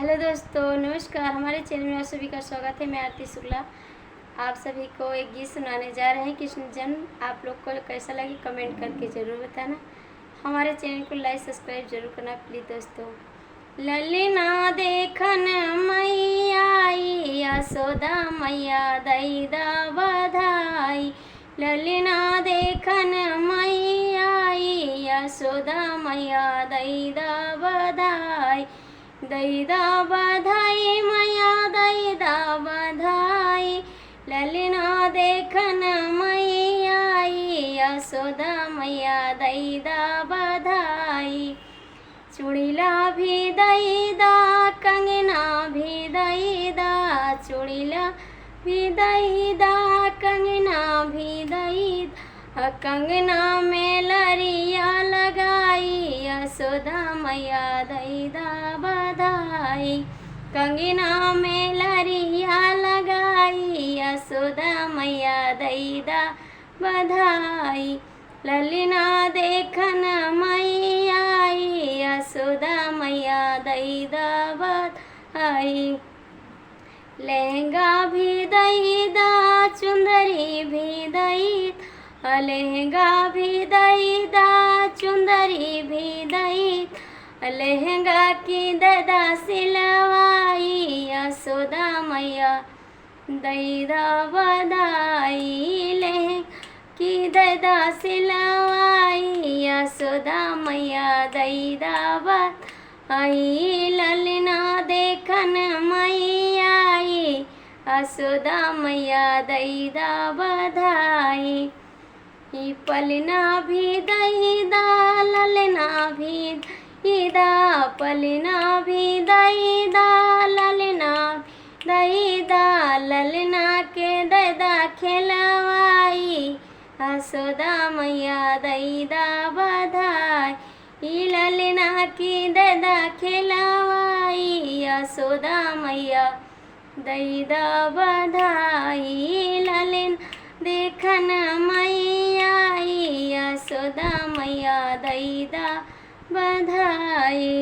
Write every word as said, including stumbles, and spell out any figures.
हेलो दोस्तों, नमस्कार। हमारे चैनल में आप सभी का स्वागत है। मैं आरती शुक्ला आप सभी को एक गीत सुनाने जा रहे हैं। कृष्ण जन्म आप लोग को कैसा लगे, कमेंट करके ज़रूर बताना। हमारे चैनल को लाइक, सब्सक्राइब जरूर करना प्लीज दोस्तों। ललना देखन मैया आई, यशोदा मैया दैदा बधाई। ललना देखन मैया आई, यशोदा मैया दैदा बधाई। दैदा बधाई मैया दैदा बधाई। ललना देखन मैया आई, यशोदा मैया दैदा बधाई। चुड़िला भी दैदा, कंगना भी दैदा, चुड़िला भी दैदा, कंगना भी दैदा। कंगना में लरिया लगाई, यशोदा मैया दैदा बधाई। कंगना में लरिया लगाई, यशोदा मैया दैदा बधाई। ललना देखन मैया आई, यशोदा मैया दैदा बधाई। लहंगा भी दैदा, चुंदरी भी दैदा, लहंगा भी दैदा, चुंदरी भी दैदा। लहंगा की दैदा सिलवाई, यशोदा मैया दैदा बधाई। लहंगा की दैदा सिलवाई, यशोदा मैया दैदा बधाई। ललना देखन मैया आई, यशोदा मैया दैदा बधाई। ई पलना भी दैदा, ललना भी दैदा, पलना भी दैदा, ललना भी दैदा। ललना के दैदा खेलवाई, यशोदा मैया दैदा बधाई। ई ललना की दैदा खेलवाई, यशोदा मैया दैदा बधाई। ललन देखन मैया आई, यशोदा मैया दैदा बधाई।